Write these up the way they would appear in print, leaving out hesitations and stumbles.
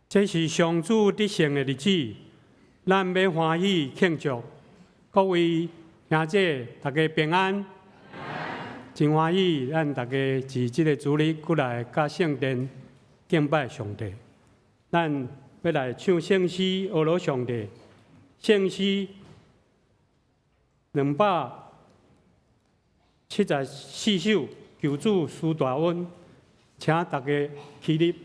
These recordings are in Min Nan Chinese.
這是上主得勝的日子，咱欲歡喜慶祝。各位兄姐，大家平安。真歡喜，咱大家佇這个主日閣來佮聖殿敬拜上帝。咱欲來唱聖詩，呵咾上帝。聖詩274首，求主施大恩，請大家起立。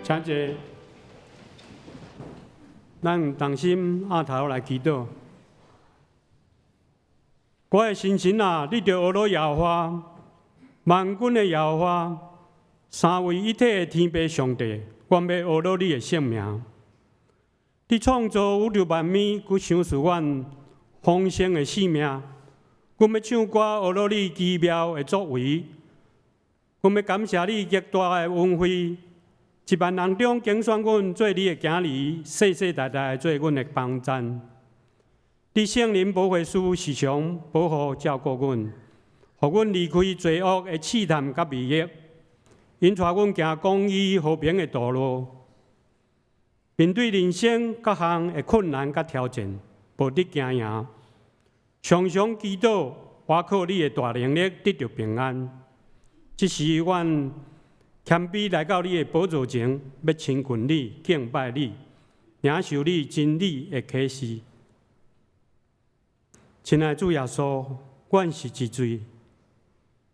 請坐，咱同心徼頭來祈禱。我的心神啊，你著呵咾耶和華，萬軍的耶和華，三位一體的天父上帝，阮欲阿羅你的聖名。你創造宇宙萬物，閣賞賜阮豐盛的生命。阮欲唱歌阿羅你奇妙的作為。阮欲感謝你極大的恩惠，一萬人中揀選阮做你的囝兒，世世代代做阮的幫贊。你聖靈保惠師時常保護照顧阮，予阮離開罪惡的試探佮迷惑，引帶阮行公義和平的道路。面對人生各項的困難佮挑戰，無得驚惶，常常祈禱，倚靠你的大能力，得著平安。這時，阮謙卑來到你的寶座前，欲親近你、敬拜你，領受你真理的啟示。親愛的主耶穌，阮是一罪，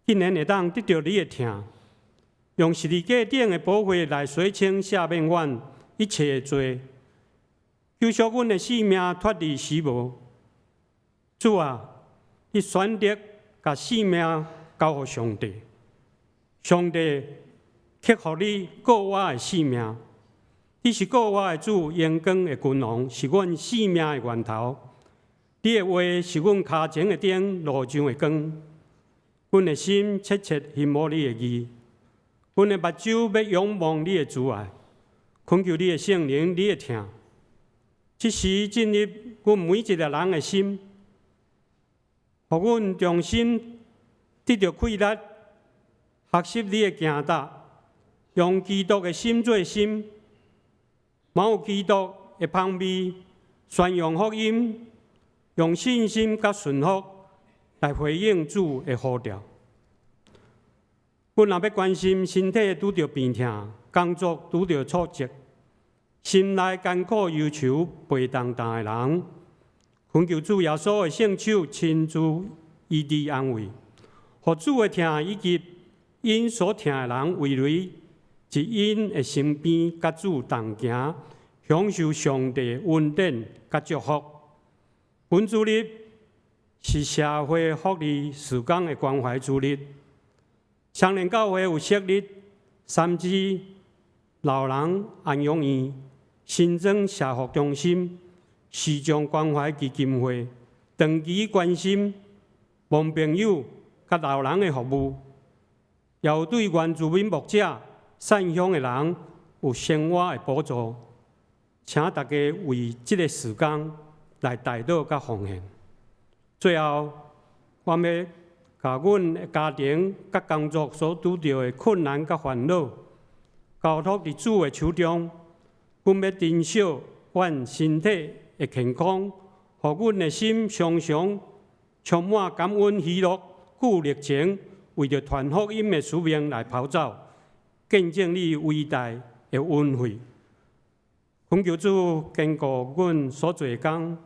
竟然會當得著你的疼，用十字架頂的寶血來洗清赦免阮一切的罪，救贖阮的性命脫離死亡。主啊，你選擇共性命交予上帝，上帝克予你顧我的性命。你是顧我的主，榮光的君王，是阮性命的源頭。你的話是阮跤前的燈，路上的光。阮的心切切欣慕你的義，阮的目睭欲仰望你的慈愛，懇求你的聖靈、你的疼，這時進入阮每一个人的心，予阮重新得著氣力，學習你的行踏，用基督的心做心，滿有基督的芳味，宣揚福音，用信心佮順服來回應主的呼召。阮若欲關心身體拄著病痛，工作拄著挫折，心內艱苦憂愁背重擔的人，懇求主耶穌的聖手親自醫治安慰，予主的疼以及𪜶所疼的人圍圍佇𪜶的身邊，佮主同行，享受上帝恩典佮祝福。本主日是社會福利事工的關懷主日，雙連教會有設立三芝老人安養院、新莊社福中心、視障關懷基金會，長期關心盲朋友佮老人的服務，也有對原住民牧者、散鄉的人有生活的補助，請大家為這个事工來代禱佮奉獻。最後，我欲共阮的家庭佮工作所拄著的困難佮煩惱，交託佇主的手中。阮欲珍惜阮身體的健康，予阮的心常常充滿感恩喜樂，具熱情，為著傳福音的使命來跑走，見證你偉大的恩惠。懇求主堅固阮所做的工，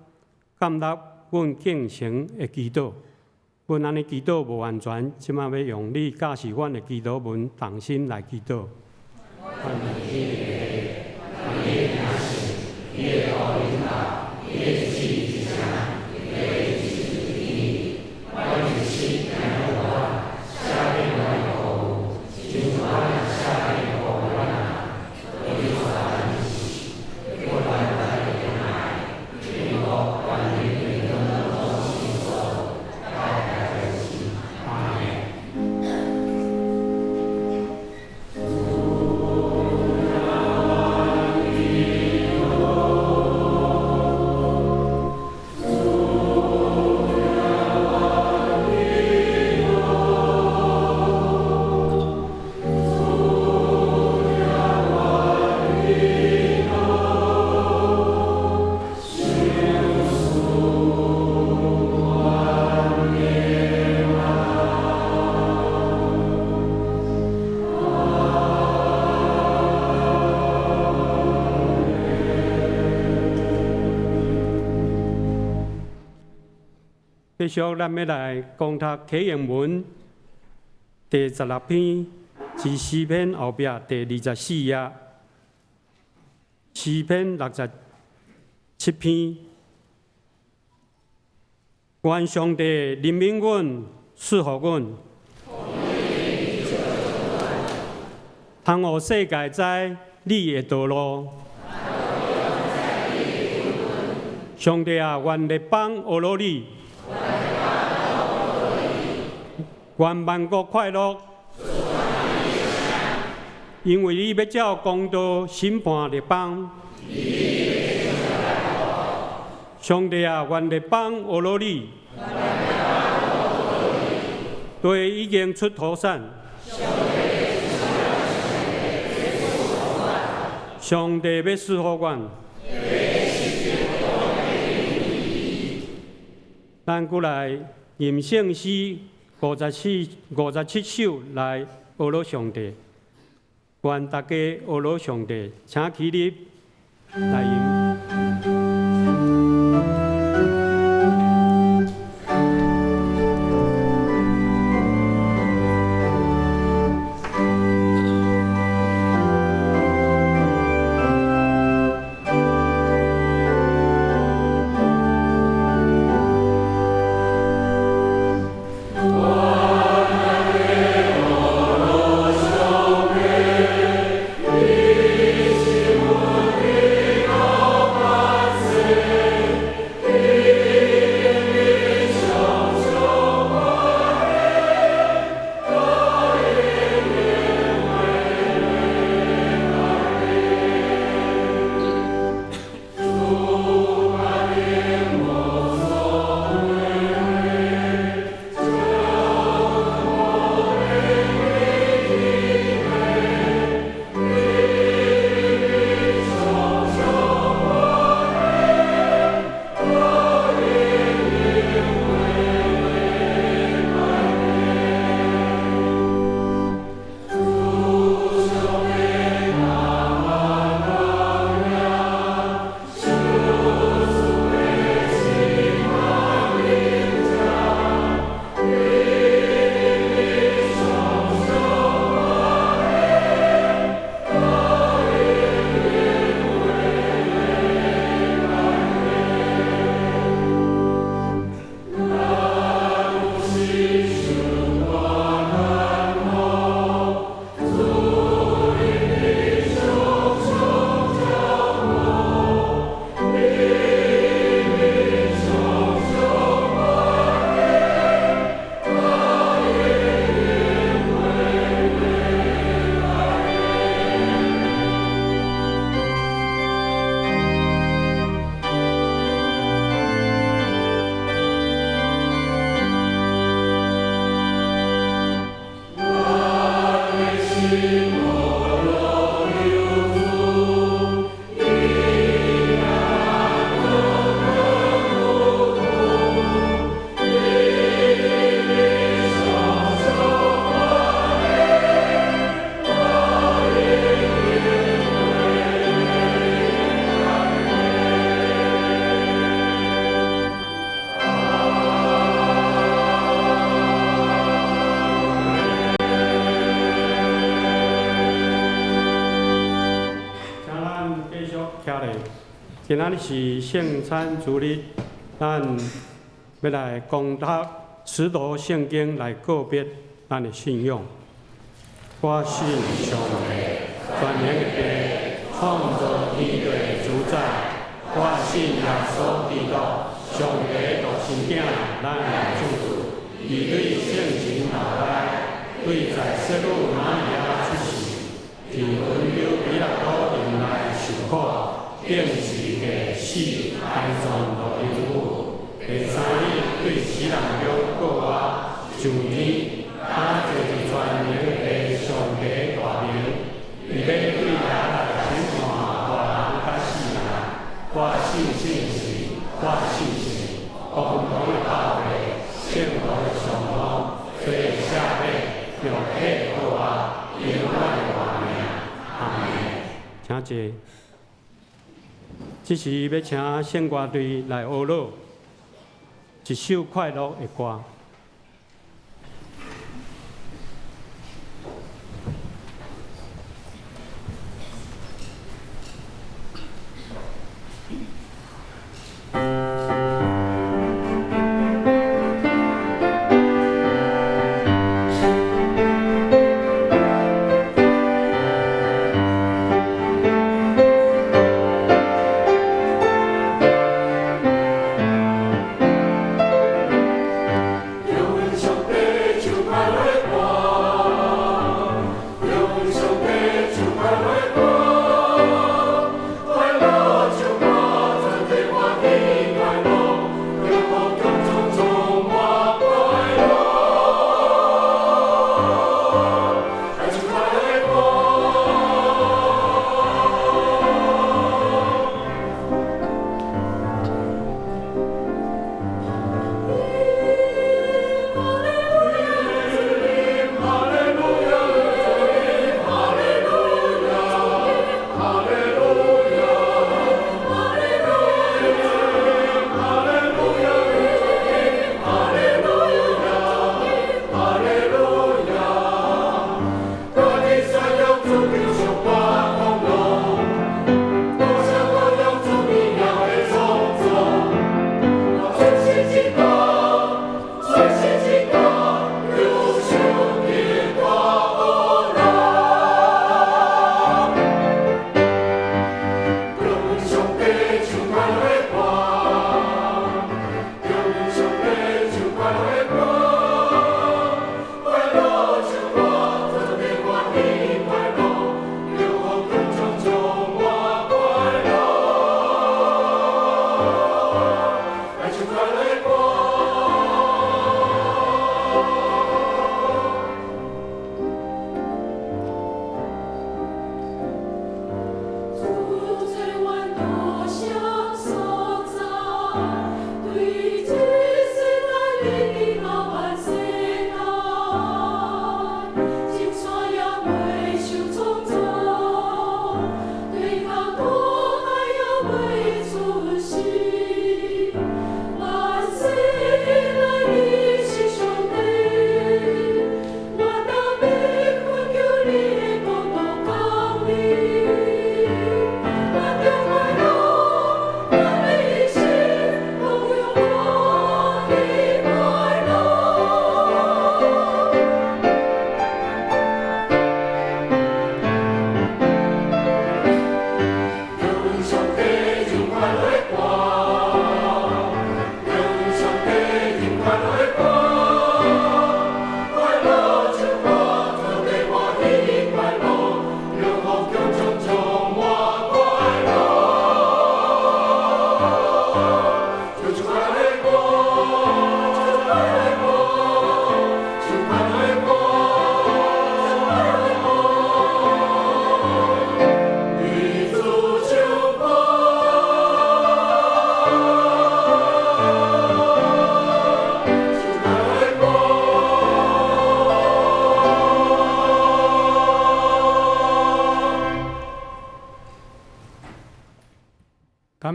建立阮敬虔的祈禱。阮按呢祈禱無完全，這馬欲用你教示阮的祈禱文，同心來祈禱。繼續，咱欲來恭讀啟應文第十六篇，佇詩篇後壁第二十四頁，詩篇六十七篇。願上帝憐憫阮，賜福阮。通予世界知你的道路。上帝啊，願列邦呵咾你，願萬國快樂，因為你欲照公道審判列邦。上帝啊，願列邦呵咾你，地已經出土產。上帝欲賜予阮。咱閣來吟聖詩54、57首來呵咾上帝。願大家呵咾上帝，請起立來吟。今仔日是聖餐主日，咱欲來恭讀使徒聖經來告別咱的信仰。我信上帝，全能的父，創造天地的主宰。我信耶穌基督，上帝的獨生囝，咱的主。伊對聖神流來，對在聖母瑪利亞出世，佇本丟彼拉多營內受苦，釘十字架死，埋葬落陰府。第三日對死人中復活，上天，他坐佇全能的上帝大能，伊欲對遐來審判活人佮死人。我信聖神，我信聖共同的教會，聖徒的相通，罪的赦免，肉體復活，永遠的活命。阿門。請坐。這時欲請聖歌隊來呵咾一首快樂的歌。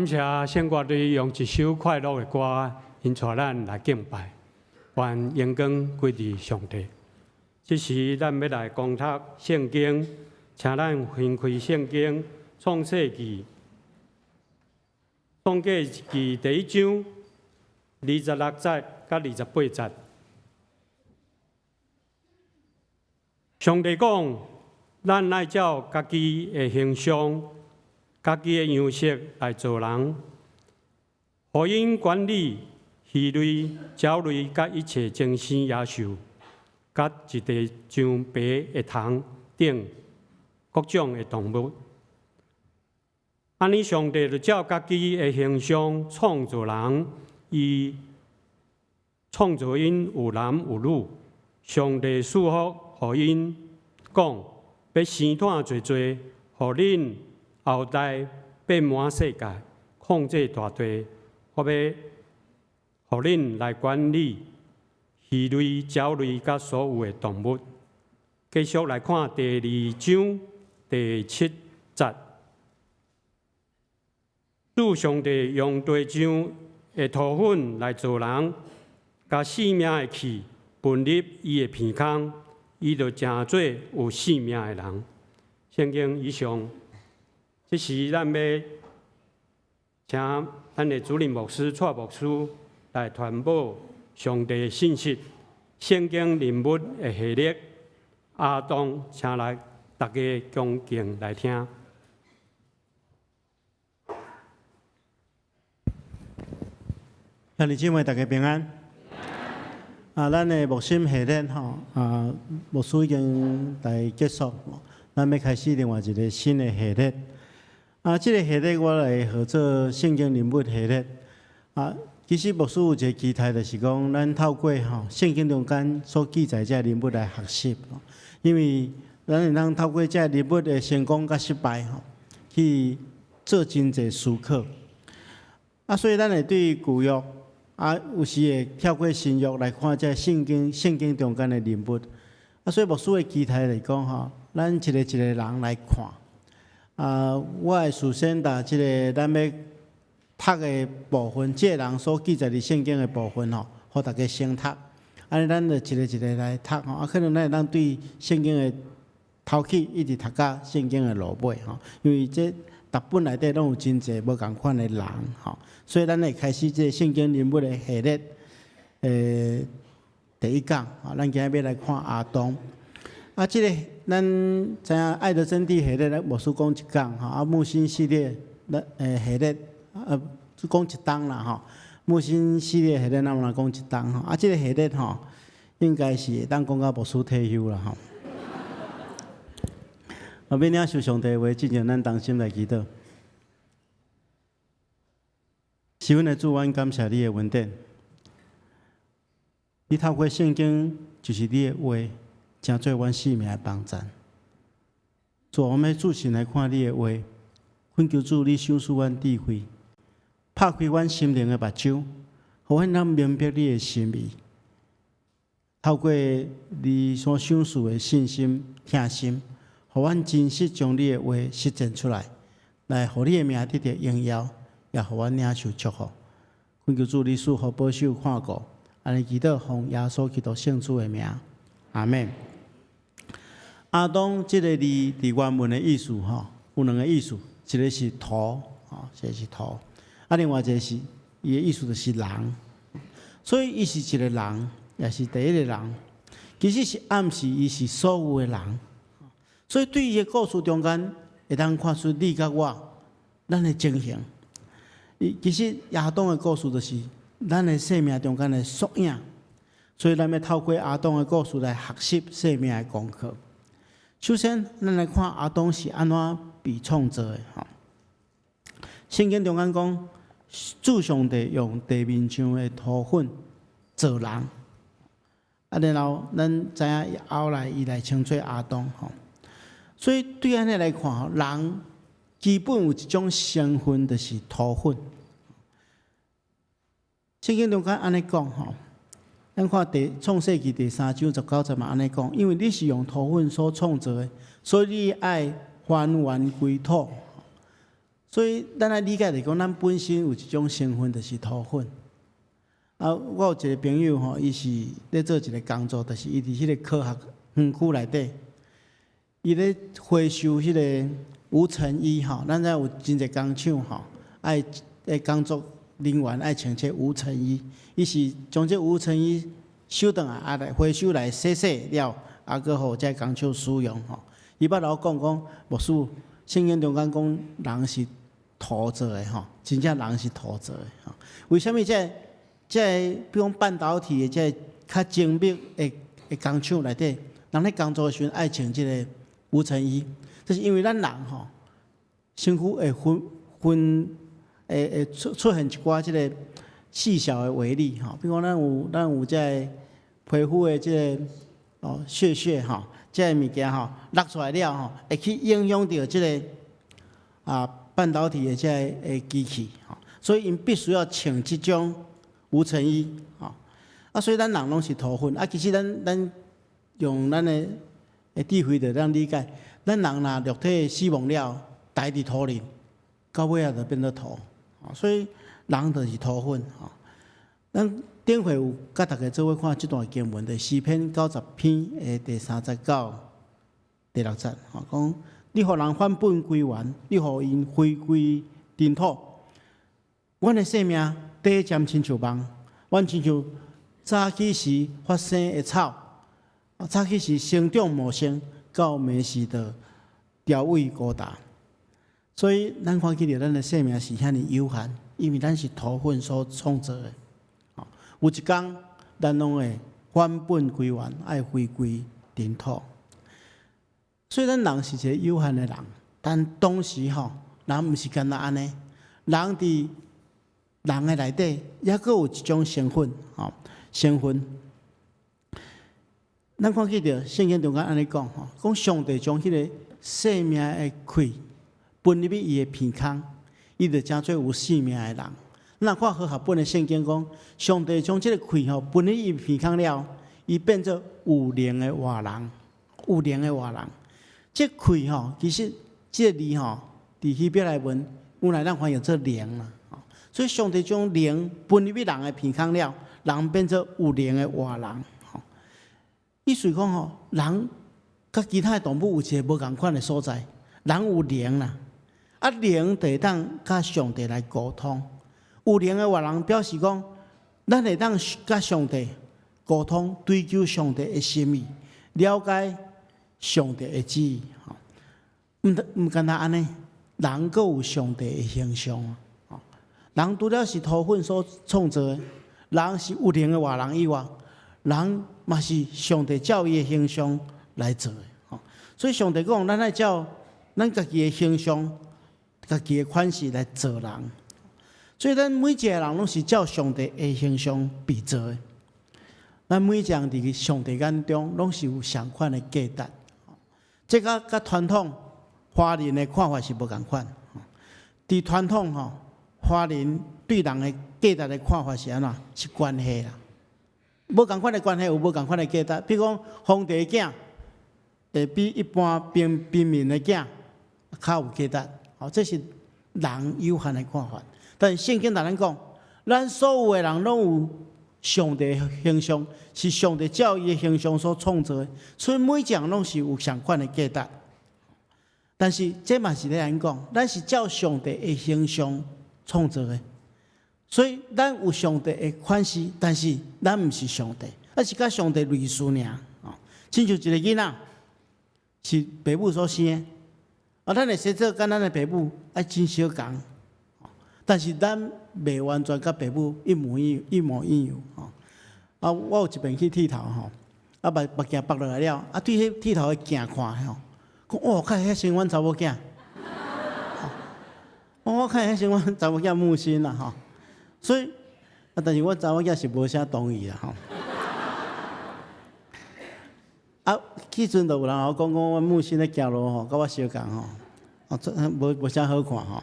謝聖樂隊用一首快樂的歌，𪜶帶咱來敬拜，願榮光歸予上帝。這時，咱欲來恭讀聖經，請咱翻開聖經創世記，創世記第一章26節佮28節。上帝講：咱愛照家己的形象、家己的樣式來造人，予𪜶管理魚類、鳥類佮一切精生野獸，佮佇地上爬的蟲等各種的動物。按呢，上帝就照家己的形象創造人，伊創造𪜶有男有女。上帝賜福予𪜶，講欲生湠濟濟，予恁後代變滿世界，控制大地。我欲予恁來管理魚類、鳥類佮所有的動物。繼續來看第二章第七節，主上帝用地上的塗粉來造人，共生命的氣噴入伊的鼻孔，伊就成做有性命的人。聖經以上，這時咱欲請咱的主任牧師蔡牧師來傳播上帝的信息。聖經人物的系列，亞當，請來大家恭敬來聽。兄弟姊妹，大家平安。啊，咱的牧心系列吼，啊，牧師已經來結束，咱欲開始另外一个新的系列。啊，這个系列我來號做聖經人物系列。啊，其實牧師有一个期待，就是講咱透過吼聖經中間所記載這个人物來學習，因為咱會當透過這个人物的成功佮失敗吼，去做真濟思考。啊，所以咱會對舊約。啊，有時會跳過新約來看這聖經，聖經中間的人物。啊，所以牧師的期待來講吼，咱一个一个人來看。啊，我會首先把這个咱欲讀的部分，這个人所記載佇聖經的部分吼，予大家先讀。按呢，咱就一个一个來讀吼。啊，可能咱會當對聖經的頭起一直讀到聖經的落尾吼，因為這逐本內底攏有真濟無仝款的人吼，所以咱會開始這个聖經人物的系列，第一講，咱今仔欲來看亞當。啊，這个咱知影愛的真諦系列，咱牧師講一講吼，啊，木星系列，咱系列，只講一冬啦吼。木星系列系列，咱嘛講一冬吼。啊，這个系列吼，應該是會當講到牧師退休啦吼。啊，欲領受上帝的話之前，咱同心來祈禱。是阮的主，阮感謝你的恩典。你透過聖經，就是你的話，成做阮生命的幫贊。主，我們仔細來看你的話，懇求主你賞賜阮智慧，拍開阮心靈的目睭，予阮通明白你的心意。透過你所賞賜的信心、疼心，予阮真實將你的話實踐出來，來予你的名得著榮耀，也予阮領受祝福。懇求主你賜福保守看顧，按呢祈禱奉耶穌基督聖子的名，阿們。亞當這个字佇原文的意思吼，有兩个意思，一个是土，吼，一个是土，啊，另外一个是伊的意思就是人，所以伊是一个人，也是第一个人，其實是暗示伊是所有的人。所以對伊的故事中間，會當看出你佮我，咱的情形。伊其實亞當的故事就是咱的生命中間的縮影。所以咱欲透過亞當的故事來學習生命的功課。首先，咱來看亞當是按怎被創造的。吼，聖經中間講，主上帝用地面上的塗粉造人。啊，然後咱知影後來伊來稱做亞當。吼。所以對按呢來看，吼，人基本有一種成分，就是塗粉。聖經中間按呢講，吼，咱看第創世記第三章19節嘛按呢講，因為你是用塗粉所創造的，所以你愛還原歸土。所以咱愛理解來講，咱本身有一種身份，就是塗粉。啊，我有一個朋友吼，伊是咧做一個工作，就是伊佇彼個科學園區內底，伊咧回收彼個無塵衣吼。咱知有真濟工廠吼，愛的工作人員愛穿這無塵衣，伊是將這無塵衣收轉來，啊來回收來洗洗了，啊閣予這工廠使用吼。伊捌來我講講，牧師，聖經中間講人是土做的吼，真正人是土做的吼。為啥物這這個比如講半導體的這個較精密的工廠內底，人咧工作的時陣愛穿這個無塵衣，這是因為咱人吼，身軀會分分會會出出現一寡這個細小的微粒吼，比如講咱有這個皮膚的這個哦屑屑吼，這個物件吼落出來了吼，會去影響著這個啊半導體的這個的機器吼，所以𪜶必須要穿這種無塵衣吼。啊，所以咱人攏是塗粉啊，其實咱用咱的智慧就當理解，咱人若肉體死亡了，埋佇土裡，到尾仔就變做土，所以人就是塗粉吼。咱頂回有佮大家做伙看這段經文，的詩篇90篇的第三節到第六節，吼，講你予人返本歸原，你予𪜶回歸塵土。阮的生命短暫親像夢，阮親像早起時發生的草，早起時生長茂盛，到暝時就凋萎枯焦。所以咱看見著咱的生命是遐爾有限，因為咱是塗粉所創造的。有一工，咱攏會返本歸原，愛回歸塵土。所以咱人是一個有限的人，但同時吼，人毋是干焦按呢。人佇人的內底，猶閣有一種身份，吼，身份。咱看見著聖經中間按呢講，吼，講上帝將彼個生命的氣噴入去伊的鼻孔，伊就成做有生命的人。咱看和合本的聖經講，上帝將這個氣吼噴入伊鼻孔了，伊變做有靈的活人，有靈的活人。這氣吼，其實這個字吼，佇希伯來文原來咱翻譯做靈啦。所以上帝將靈噴入去人的鼻孔了，人變做有靈的活人。意思講吼，人佮其他的動物有一個無仝款的所在，人有靈啦，啊靈就會當佮上帝來溝通。有靈的活人表示講，咱會當佮上帝溝通，追求上帝的心意，了解上帝的旨意。毋干焦按呢，人閣有上帝的形象。人除了是塗粉所創造的，人是有靈的活人以外，人嘛是上帝照伊的形象來做的。所以上帝講，咱愛照咱家己的形象、家己的款式來造人。所以咱每一個人攏是照上帝的形象被造的。咱每一個人佇上帝眼中攏是有相款的價值。這佮傳統華人的看法是無仝款。佇傳統吼，華人對人的價值的看法是按怎？是關係啦。無仝款的關係有無仝款的價值。比如講，皇帝的囝會比一般平民的囝較有價值。哦，這是人有限的看法。但是聖經共咱講，咱所有的人攏有上帝的形象，是上帝照伊的形象所創造的，所以每一個人攏是有相款的價值。但是這嘛是咧按呢講，咱是照上帝的形象創造的，所以咱有上帝的款式，但是咱毋是上帝，咱是佮上帝類似爾。哦，親像一個囡仔是爸母所生的，啊，咱會生做佮咱的爸母愛真相仝。但是咱袂完全佮爸母一模一樣吼。啊，我有一遍去剃頭吼，啊目鏡拔落來了，啊對彼剃頭的鏡看吼，講哦，看遐像阮查某囝。我看遐像阮查某囝木心啦吼。所以啊，但是阮查某囝是無啥同意啦吼。啊，彼陣就有人共我講講，阮木心咧行路吼，佮我相仝吼，啊，無啥好看吼。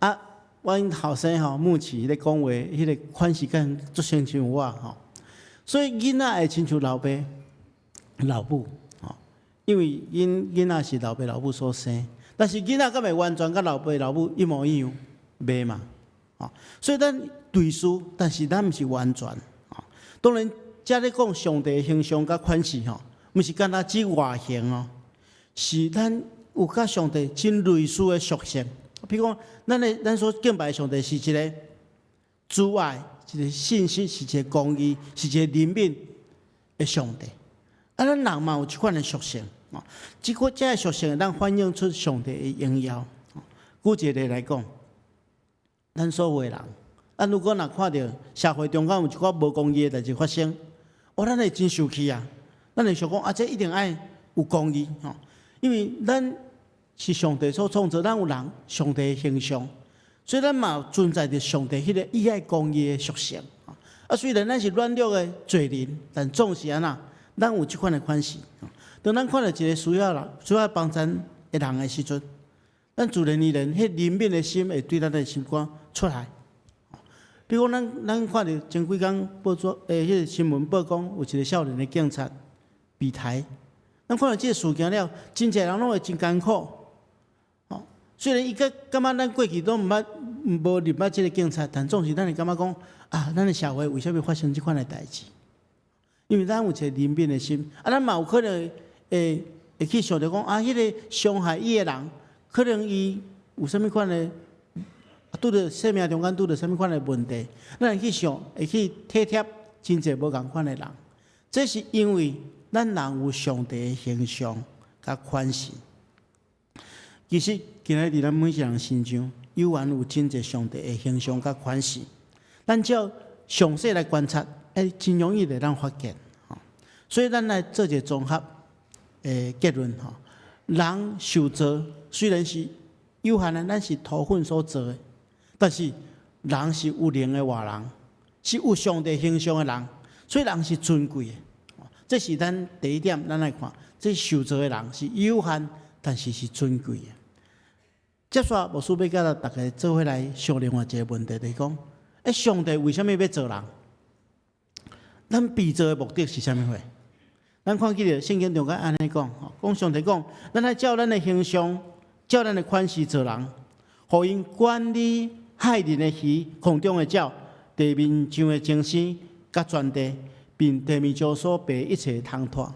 啊，阮後生吼木奇咧講話，彼個款式敢足親像我吼，所以囡仔會親像老爸老母吼，因為𪜶囡仔是老爸老母所生，但是囡仔敢會完全佮老爸老母一模一樣？袂嘛，吼。所以咱類似，但是咱毋是完全。吼，當然，遮咧講上帝的形象佮款式吼，毋是干焦指外形哦，是咱有佮上帝真類似的屬性。比如講，咱所敬拜的上帝是一个慈愛，一个信實，是一个公義，是一個憐憫的上帝。啊，咱人嘛有這款的屬性，哦，這个屬性會當反映出上帝的榮耀。舉一個例來講，咱所有的人，咱如果若看著社會中間有一寡無公義的代誌發生，哦，咱會真生氣啊！咱會想講啊，這一定愛有公義吼，因為咱是上帝所創造，咱有人上帝的形象，所以咱嘛有存在著上帝彼个伊愛公義的屬性。啊，雖然咱是軟弱的罪人，但總是按怎，咱有這款的款式。當咱看著一個需要人、需要幫贊的人的時陣，咱自然而然，彼憐憫的心會對咱的心肝出來。比如講，咱看著前幾工報紙，彼个新聞報講有一個少年的警察被刣，咱看著這个事件了，真濟人攏會真艱苦。吼，雖然伊閣感覺咱過去攏毋捌、無認捌這个警察，但總是咱會感覺講啊，咱的社會為啥物發生這款的代誌？因為咱有一個憐憫的心，啊，咱嘛有可能會去想著講啊，彼个傷害伊的人，可能伊有啥物款的，拄著生命中間拄著啥物款的問題，咱會去想，會去體貼真濟無仝款的人。這是因為咱人有上帝的形象佮款式。其實今仔日佇咱每一個人身上，猶原有真濟上帝的形象佮款式。咱只要詳細來觀察，真容易會當發現。所以咱來做一個綜合的結論。吼，人受造雖然是有限的，咱是土粉所造的，但是人是有靈的活人，是有上帝形象的人，所以人是尊貴的。這是咱第一點，咱來看，這受造的人是有限，但是是尊貴的。接續牧師欲佮大家做伙來想另外一個問題，就是講，上帝為啥物欲造人？咱被造的目的是啥物貨？咱看見著聖經中間按呢講，講上帝講，咱愛照咱的形象，照咱的款式造人，予𪜶管理海裡的魚、空中的鳥、地面上的眾生，佮全地，並地面上所爬一切的蟲豸。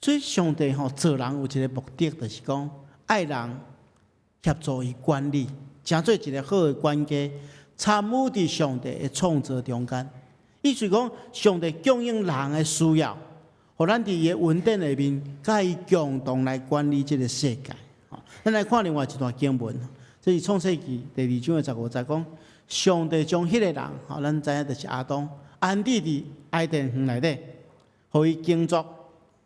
所以上帝吼造人有一個目的，就是講愛人協助伊管理，成做一個好的管家，參與佇上帝的創造中間。意思講，上帝供應人的需要，予咱佇伊的恩典內面，佮伊共同來管理這個世界。咱來看另外一段經文，這是創世記第二章的15節，講上帝將彼個人，吼，咱知影就是亞當，安置佇伊甸園內底，予伊耕作，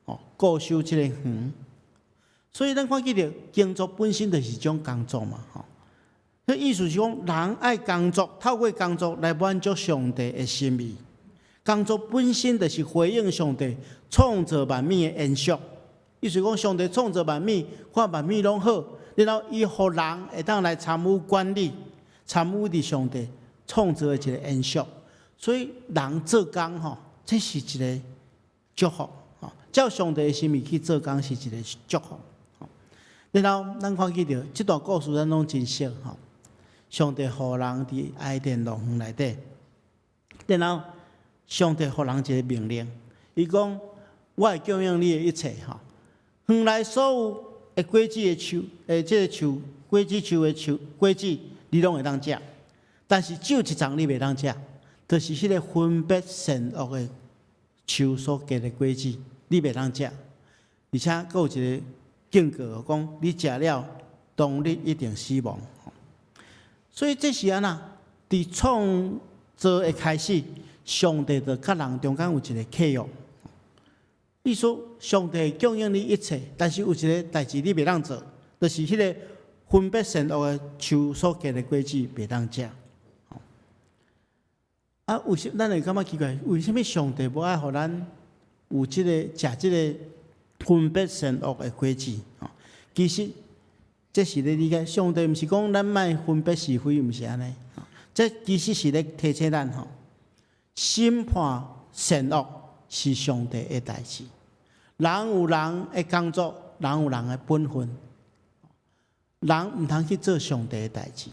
吼，固守這個園。所以咱看見著耕作本身就是一種工作嘛，吼。彼意思是講，人愛工作，透過工作來滿足上帝的心意。工作本身就是回應上帝創造萬物的延續。意思講，上帝創造萬物，看萬物攏好，然後伊予人會當來參與管理，參與佇上帝創造的一個延續。所以人做工吼，這是一個祝福。吼，照上帝的心意去做工是一個祝福。然後咱看見著這段故事，咱攏真熟吼。上帝予人佇伊甸樂園內底，然後上帝予人一個命令，伊講：我會供應你的一切吼。園內所有的果子的樹，這个樹果子樹的樹果子，你攏會當食，但是只有一叢你袂當食，就是彼个分別善惡的樹所結的果子，你袂當食。而且閣有一個警告，講你食了，當日一定死亡。所以這是按怎？佇創造的開始，上帝就佮人中間有一個契約。意思上帝供應你一切，但是有一個代誌你袂當做，就是彼个分別善惡的樹所結的果子袂當食。啊，為啥咱會感覺奇怪？為啥物上帝無愛予咱有這个食這个分別善惡的果子？其實這是咧理解，上帝毋是講咱莫分別是非，毋是按呢。這其實是咧提醒咱吼，審判善惡是上帝的代誌。人有人的工作，人有人的本分。人毋通去做上帝的代誌。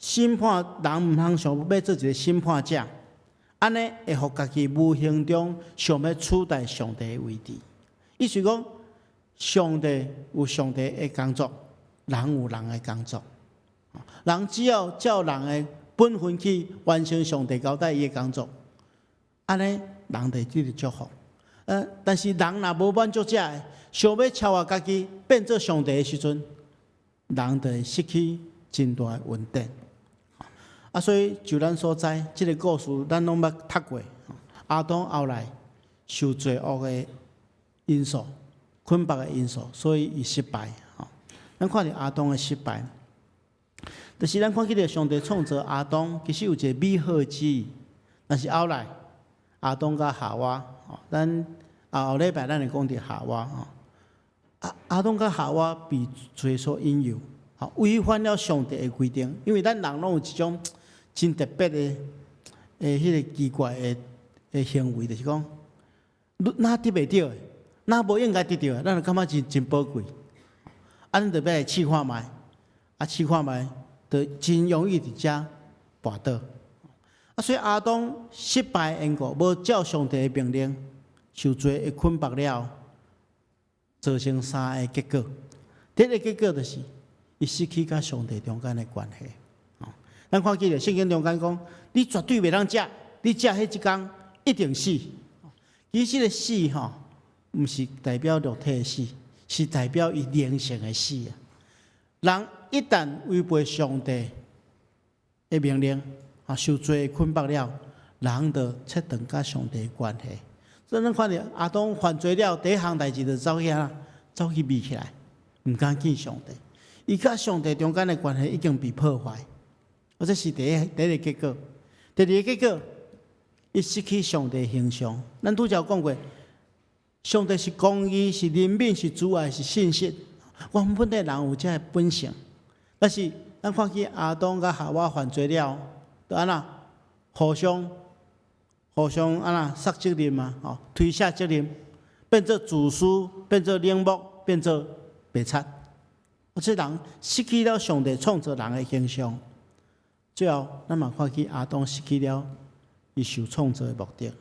審判人毋通想欲做一個審判者，按呢會予家己無形中想欲取代上帝的位置。意思講，上帝有上帝的工作，人有人的工作。人只要照人的本分去完成上帝交代伊的工作，按呢人就會得著祝福。但是人若無滿足這个，想欲超越家己變做上帝的時陣，人就會失去真大的恩典。啊，所以就咱所知，這个故事咱攏捌讀過。亞當後來受罪惡的因素、捆綁的因素，所以伊失敗。咱看著亞當的失敗，就是咱看見著上帝創造亞當，其實有一个美好的旨意，但是後來亞當佮夏娃，咱後禮拜咱會講著夏娃。亞當佮夏娃被罪所引誘，違反了上帝的規定，因為咱人攏有一種真特別的、彼个奇怪的行為，就是講，若得袂著的，若無應該得著的，咱就感覺真真寶貴，啊，咱就欲來試看覓，啊，試看覓，就真容易佇遮跋倒。啊，所以亞當失敗的緣故，無照上帝的命令，受罪的捆綁了，造成三个結果。第一个結果就是，伊失去佮上帝中間的關係。咱看見著聖經中間講，你絕對袂當食，你食彼一工一定死。其實這个死吼，毋是代表肉體的死，是代表伊靈性的死啊。人一旦違背上帝的命令，啊，受罪捆綁了，人就切斷佮上帝的關係。所以咱看著亞當犯罪了，第一項代誌就走去按怎，走去避起來，毋敢見上帝。伊佮上帝中間的關係已經被破壞。這是第一个結果。第二个結果，伊失去上帝形象。咱拄才有講過，上帝是公義、是憐憫、是慈愛、是信實。原本的人有這个本性，但是咱看見亞當佮夏娃犯罪了，就按怎互相按怎捒責任嘛？吼，推卸責任，變做自私，變做冷漠，變做白賊。這人失去了上帝創造人的形象。最後，咱嘛看見亞當失去了伊受創造的目的。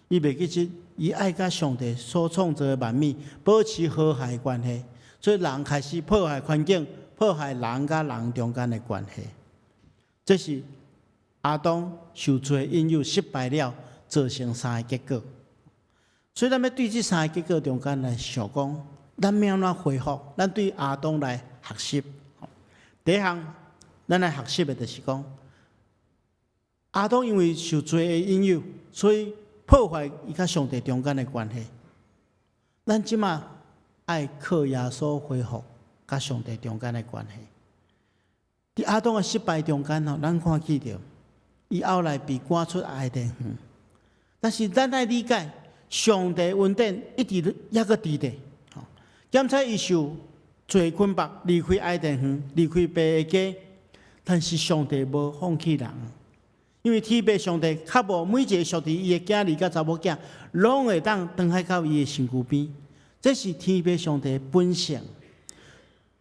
伊袂記得，伊愛佮上帝所創造的萬物保持和諧關係，所以人開始破壞環境，破壞人佮人中間的關係。這是亞當受罪引誘失敗了，造成三个結果。所以，咱欲對這三个結果中間來想講，咱欲按怎恢復？咱對亞當來學習。第一項，咱來學習的就是講，亞當因為受罪的引誘，所以破壞伊佮上帝中間的關係。咱這馬愛靠耶穌恢復佮上帝中間的關係。佇亞當的失敗中間吼，咱看見著伊後來被趕出伊甸園。但是咱愛理解，上帝恩典一直猶閣佇咧。檢查伊受罪捆綁，離開伊甸園，離開父的家，但是上帝無放棄人，因為天父上帝渴慕每一个屬佇伊的囝兒佮查某囝，攏會當轉來到伊的身軀邊。這是天父上帝的本性，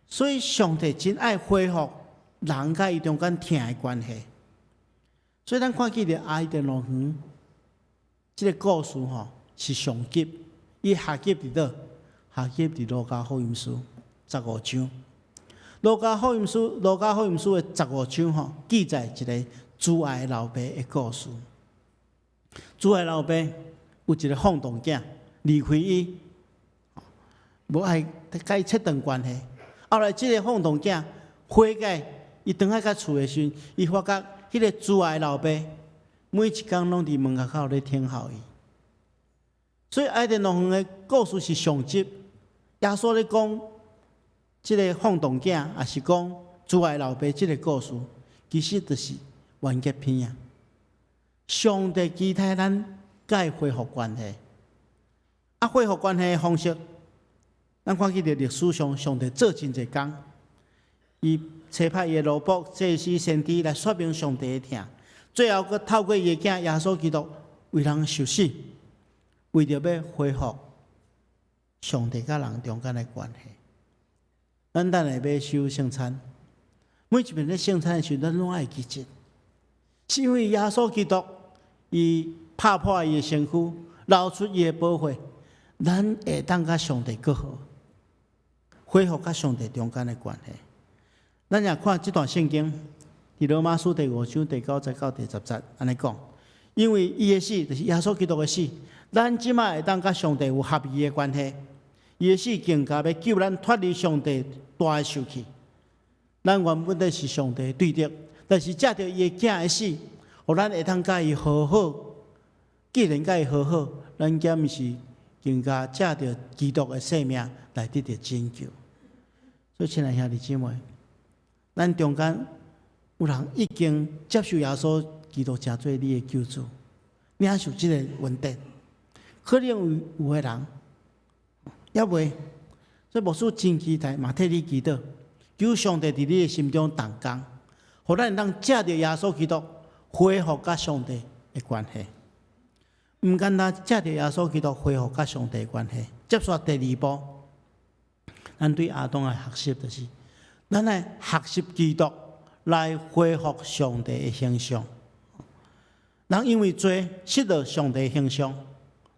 所以上帝真愛恢復人佮伊中間疼的關係。所以咱看見著伊甸樂園這个故事吼是上集，伊下集佇佗？下集佇路加福音書十五章。路加福音書的十五章吼，記載一个慈愛老爸的故事。慈愛老爸有一个放蕩囝離開伊，無愛佮伊切斷關係。後來這个放蕩囝悔改，伊轉來到厝的時陣，伊發覺彼个慈愛老爸每一工攏佇門口咧等候伊。所以伊甸樂園的故事是上集，耶穌咧講這个放蕩囝，抑是講慈愛老爸這个故事，其實就是完結篇啊。上帝期待咱佮伊恢復關係，啊，恢復關係的方式，咱看見佇歷史上，上帝做真濟工，伊差派伊的奴僕、祭司、先知來說明上帝的疼，最後閣透過伊的囝耶穌基督為人受死，為著欲恢復上帝佮人中間的關係。咱等下欲守聖餐，每一遍咧聖餐的時陣，咱攏愛記得，是因為耶穌基督伊拍破伊的身軀，流出伊的寶血，咱會當佮上帝和好，恢復佮上帝中間的關係。咱也看這段聖經，佇羅馬書第五章第九節到第十節，按呢講，因為伊的死，就是耶穌基督的死，咱這擺會當佮上帝有合宜的關係。伊的死更加欲救咱脫離上帝大的受氣。咱原本底是上帝的對敵，但是藉著伊的囝的死，予咱會當佮伊和好。既然佮伊和好，咱敢毋是更加藉著基督的性命來得著拯救。所以，親愛兄弟姊妹，咱中間有人已經接受耶穌基督成做你的救主，領受這個恩典。可能有有的人猶未，所以牧師真期待嘛，替你祈禱，求上帝佇你的心中動工，予咱會當藉著耶穌基督恢復佮上帝的關係。毋簡單藉著耶穌基督恢復佮上帝的關係。接續第二步，咱對亞當的學習就是，咱愛學習基督來恢復上帝的形象。人因為罪失落上帝的形象，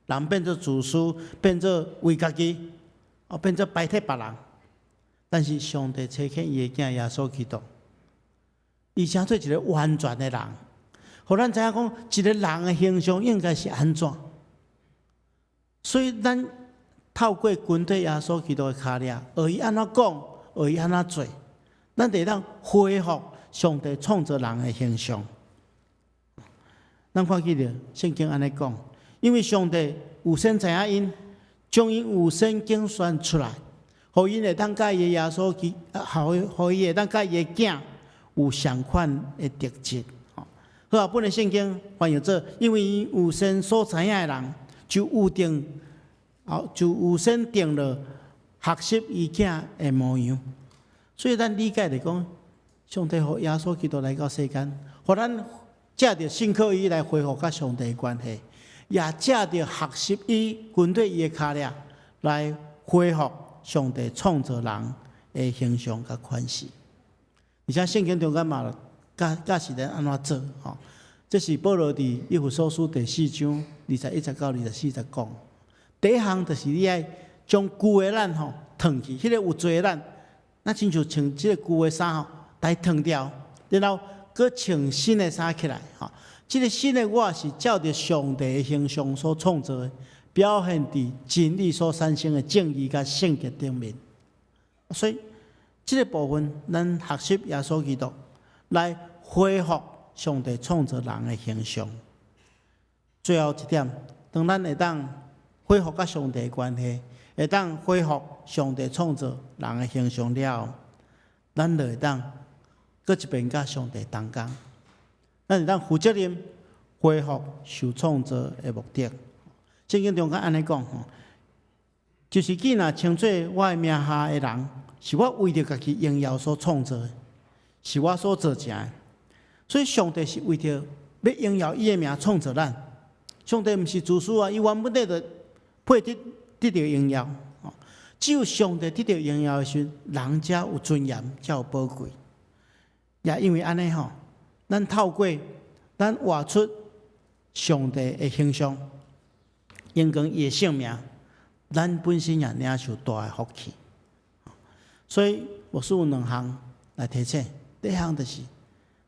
人變做自私，變做為家己，哦，變做排斥別人。但是上帝差遣伊的囝耶穌基督，伊成做一個完全的人，予咱知影講，一個人的形象應該是按怎。所以咱透過跟綴耶穌基督的跤跡，學伊按怎講，學伊按怎做，咱就會當恢復上帝創造人的形象。咱看見著聖經按呢講，因為上帝預先知影𪜶，將𪜶預先揀選出來，予𪜶會當佮伊的耶穌基，予伊會當佮伊的囝有相款的特質。和合本的聖經翻譯做，因為𪜶預先所知影的人，就預定，就預先定了學習伊囝的模樣。所以咱理解來講，上帝予耶穌基督來到世間，予咱藉著信靠伊來恢復佮上帝的關係，也藉著學習伊跟綴伊的跤跡來恢復上帝創造人的形象佮款式。而且聖經中間嘛教教示咱按怎做吼。這是保羅佇以弗所書第四章二十一節到二十四節講。第一項就是你愛將舊的咱吼褪去，彼個有罪的咱，咱親像穿這個舊的衫吼，來褪掉，然後閣穿新的衫起來吼。這個新的我是照著上帝的形象所創造的，表現佇真理所產生的正義佮聖潔頂面。所以，這個部分咱學習耶穌基督來恢復上帝創造人的形象。最後一點，當咱會當恢復佮上帝的關係，會當恢復上帝創造人的形象了後，咱就會當閣一遍佮上帝同工。咱會當負責任恢復受創造的目的。聖經中間按呢講吼，就是既若稱做我的名下的人，是我為著家己榮耀所創造的，是我所造成的。所以上帝是為著欲榮耀伊的名創造咱。上帝毋是自私啊，伊原本底就配得得著榮耀。只有上帝得著榮耀的時陣，人才有尊嚴，才有寶貴。也因為按呢吼，咱透過咱活出上帝的形象，榮光伊的聖名，咱本身也領受大的福氣。所以，牧師有兩項來提醒。第一項就是，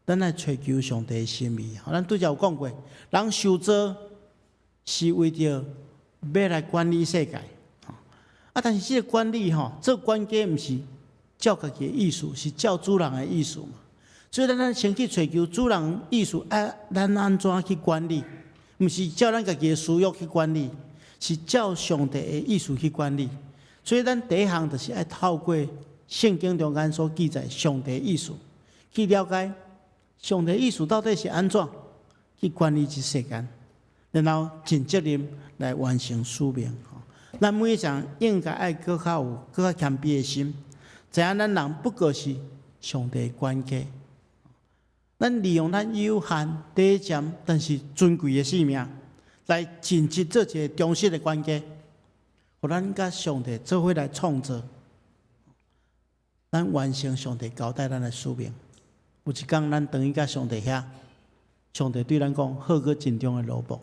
咱愛揣求上帝的心意。咱拄才有講過，人受造是為著欲來管理世界。啊，但是這個管理吼，做管家毋是照家己的意思，是照主人的意思嘛。所以，咱愛先去揣求主人意思，啊，咱按怎去管理？毋是照咱家己的私欲去管理，是照上帝的意思去管理。所以，咱第一項就是愛透過聖經中間所記載上帝的意思，去了解上帝意思到底是按怎去管理這世間，然後盡責任來完成使命。咱每一個人應該愛閣較有閣較謙卑的心，知影咱人不過是上帝的管家。咱利用咱有限、短暫，但是尊貴的生命，來盡職做一個忠實的管家，予咱佮上帝做伙來創造。咱完成上帝交代咱的使命。有一工，咱轉去共上帝遐，上帝對咱講：好閣盡忠的奴僕，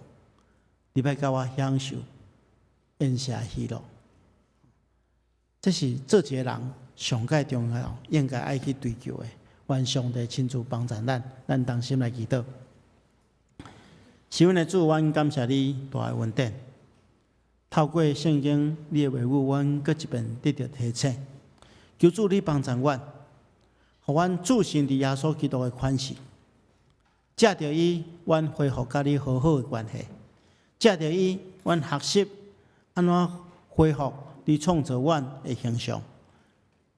你欲佮我享受宴席喜樂。這是做一個人上蓋重要，應該愛去追求的。願上帝親自幫助咱，咱同心來祈禱。是阮的主，阮感謝你大的恩典。透過聖經你的話語，阮閣一遍得著提醒。求主你幫助阮，予阮置身佇耶穌基督的款式，藉著伊，阮恢復佮你和好的關係；藉著伊，阮學習按怎恢復你創造阮的形象；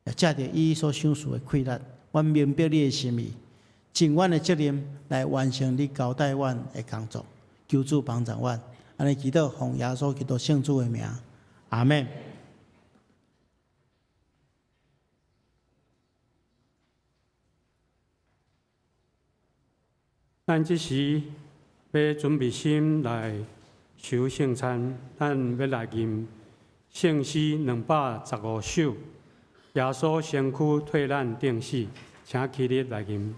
也藉著伊所賞賜的氣力，阮明白你的心意，盡阮的責任來完成你交代阮的工作。求主幫助阮，按呢祈禱，奉耶穌基督聖子的名，阿們。咱這時欲準備心來受聖餐，咱欲來吟聖詩215首，耶穌身軀替咱釘死，請起立來吟。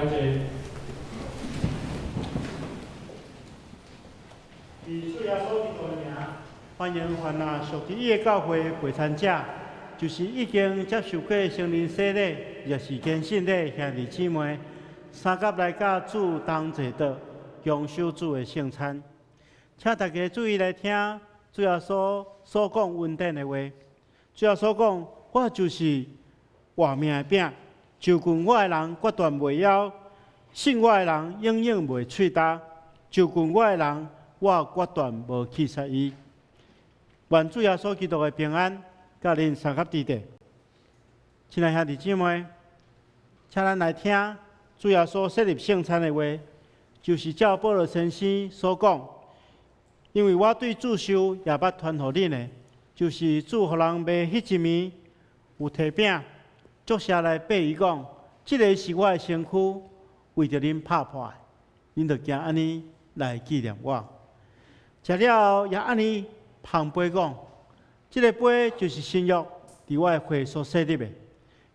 感謝。以主耶穌基督的名，歡迎凡若屬佇伊的教會陪餐者，就是已經接受過聖靈洗禮，抑是堅信禮兄弟姊妹，相佮來佮主同坐桌，共受主的聖餐。請大家注意來聽主耶穌所講恩典的話。主耶穌講：我就是活命的餅，就近我的人決斷袂枵，信我的人永遠袂喙焦。就近我的人，我決斷無棄絕伊。願主耶穌基督的平安，佮恁相佮佇咧。親愛兄弟姊妹，請咱來聽主耶穌設立聖餐的話，就是照保羅先生所講。因為我對主受，也捌傳予恁的，就是主予人賣彼一暝，有提餅，祝謝來擘伊講：這這个是我的身軀，為著恁拍破的，恁著行按呢來紀念我。食了後也按呢捧杯講：這个杯就是新約，佇我的血所設立的。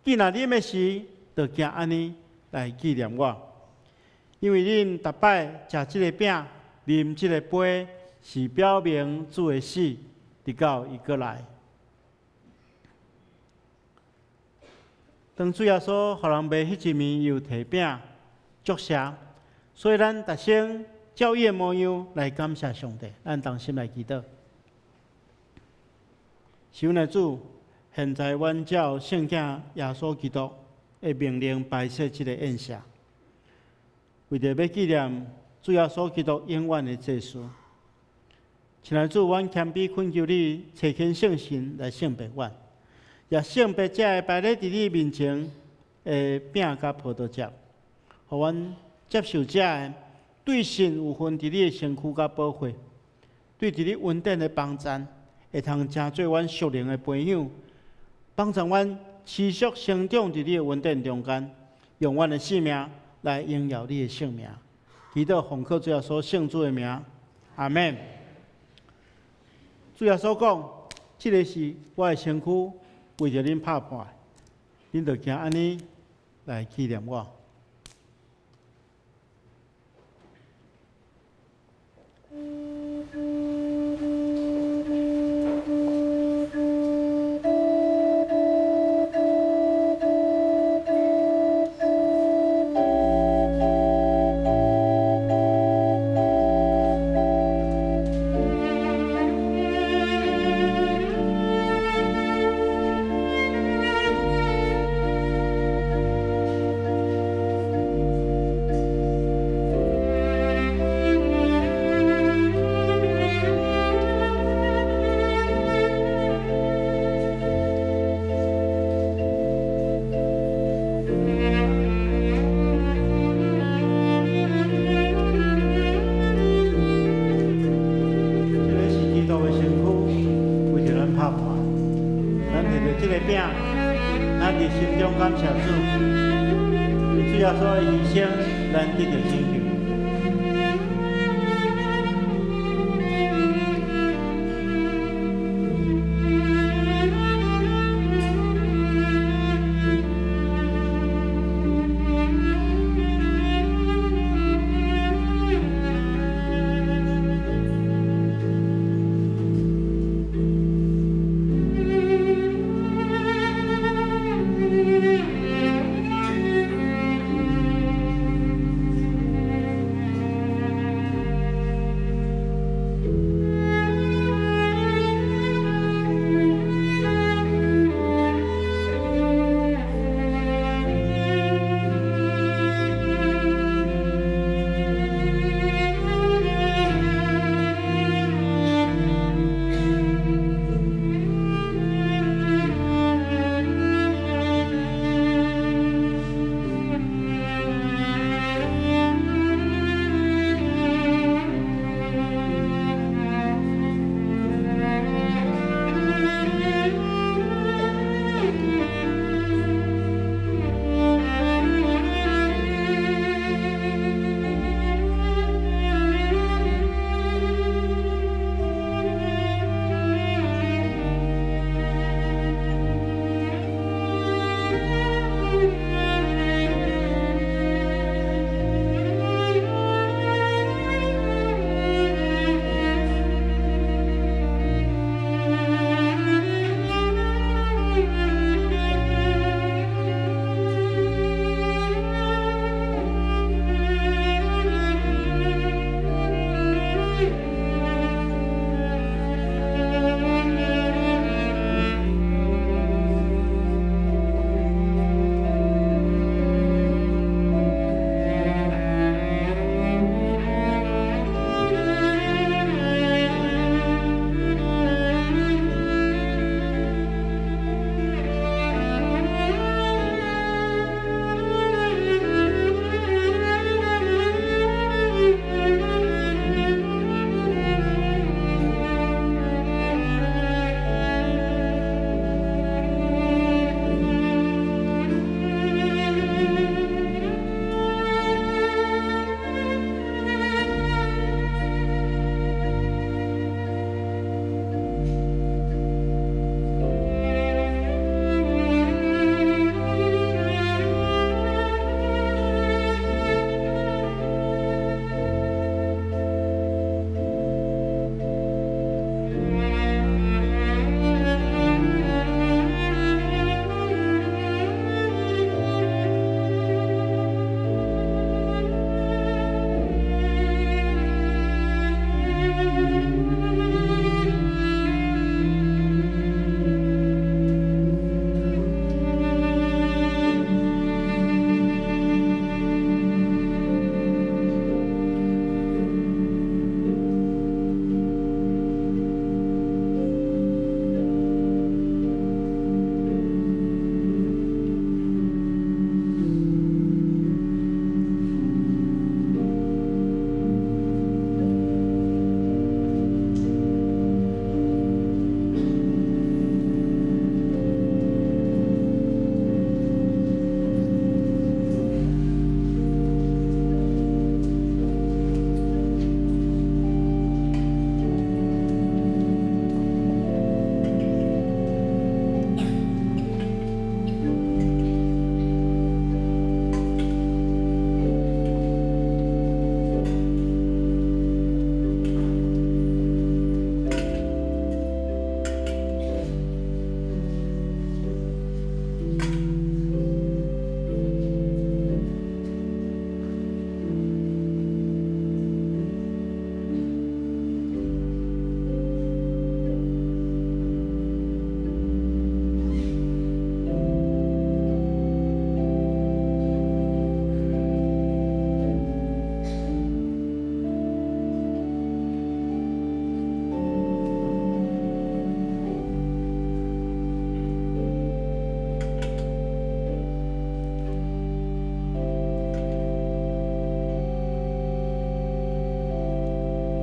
既若啉的時，就行按呢來紀念我。因為恁逐擺食這个餅、啉這个杯，是表明主的死，直到伊閣來。當主耶穌予人賣彼一暝，又提餅祝謝，所以咱逐先照伊的模樣來感謝上帝。咱同心來祈禱。是阮的主，現在阮照聖子耶穌基督的命令擺設這个宴席，為著欲紀念主耶穌基督永遠的祭司。親愛的主，阮謙卑懇求你，差遣聖神來聖別阮，也聖別這个擺咧佇你面前的餅佮葡萄汁，予阮接受這个對神有份佇你的身軀佮寶血，對佇你恩典的幫贊，會通成做阮屬靈的培養，幫助阮持續成長佇你的恩典中間，用阮的生命來榮耀你的聖名。祈禱奉靠主耶穌聖子的名，阿們。主耶穌講：這个是我的身軀，為著恁拍破的，恁著行按呢來紀念我。這个是基督的身軀，為著咱拍破。咱提著這个餅，咱佇心中感謝主，因主耶穌的犧牲，咱得著拯救。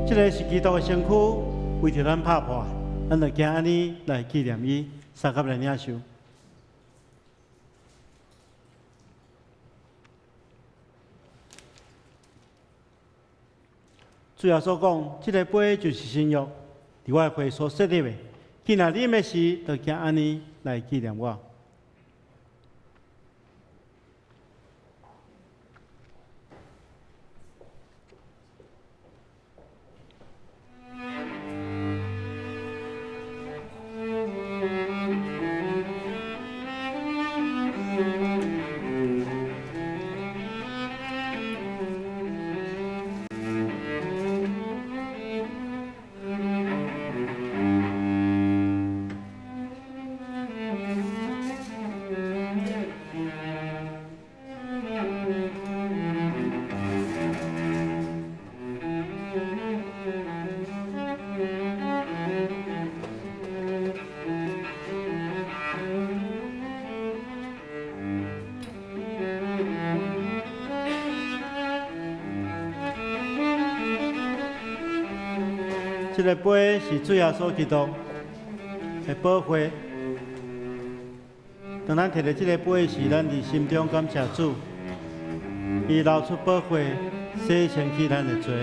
這个是基督的身軀，為著咱拍破，咱就行按呢來紀念伊，相佮來領受。主耶穌講，這个杯就是新約，佇我的血所設立的。既若啉的時，就行按呢來紀念我。這个杯是主耶穌基督的寶血。當咱提著這個杯時，咱佇心中感謝主，伊流出寶血，洗清去咱的罪。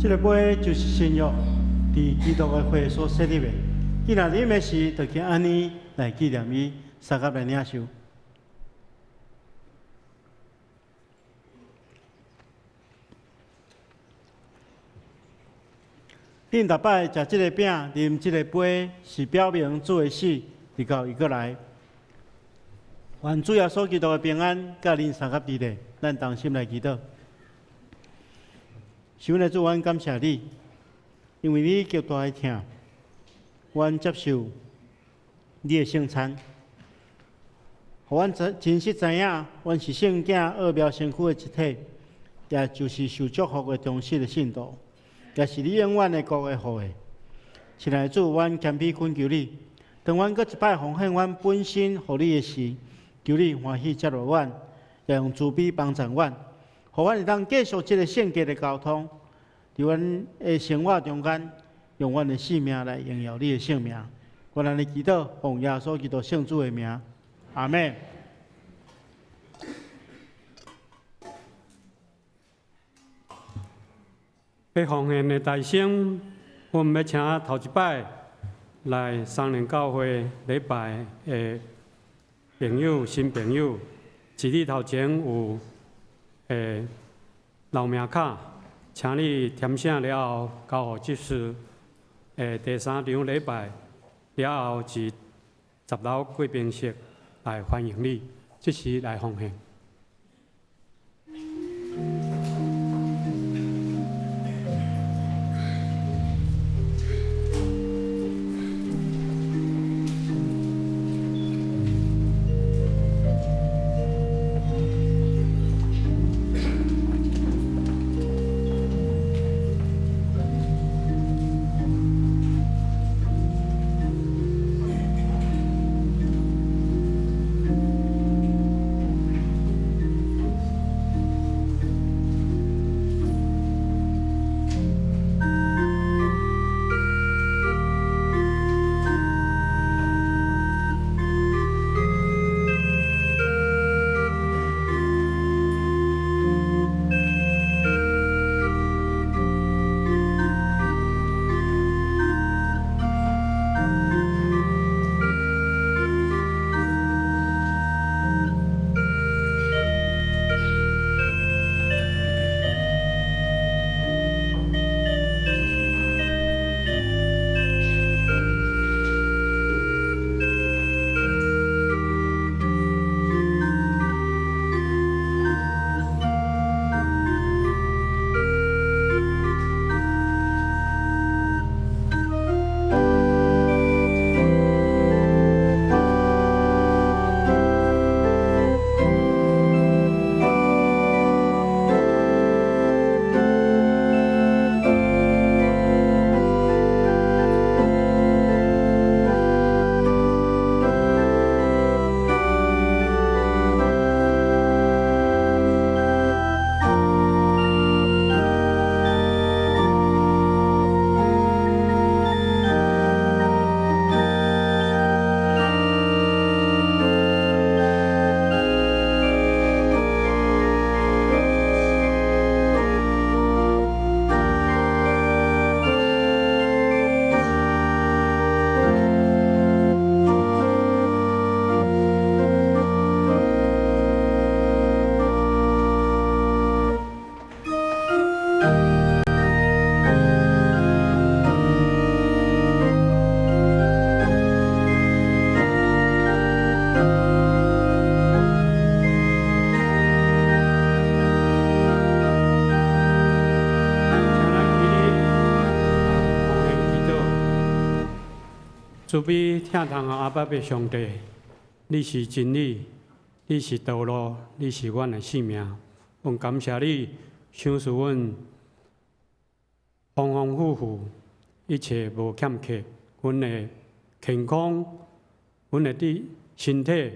這个杯就是新約，佇基督的血所設立的。既然啉的時，就去按呢來紀念伊，相佮來領受。恁逐擺食這个餅、啉這個杯，是表明主的死，直到伊閣來。願主耶穌基督的平安，佮恁相佮佇咧，咱同心來祈禱。是阮的主，阮感謝你，因為你極大的疼，阮接受你的聖餐，予阮真真實知影，阮是聖囝奧妙身軀的一體，也就是受祝福的忠實的信徒，也是你永遠的國的後裔。親愛的主，阮謙卑懇求你，當阮閣一擺奉獻阮本身予你的時，求你歡喜接納阮，也用慈悲幫助阮，予阮會當繼續這个聖潔的交通，佇阮的生活中間，用阮的性命來榮耀你的聖名。阮按呢祈禱，奉耶穌基督聖子的名，阿們。欲奉獻的大聲，阮欲請頭一擺來三聯教會禮拜的朋友、新朋友，佇你頭前有留名卡，請你填寫了後交予執事。第三場禮拜了後，佇10樓貴賓室來歡迎你，這時來奉獻。請咱起立，奉獻祈禱。慈悲疼痛的阿爸父上帝，你是真理，你是道路，你是阮的性命。阮感謝你，賞賜阮豐豐富富，一切無欠缺。阮的健康，阮的身體，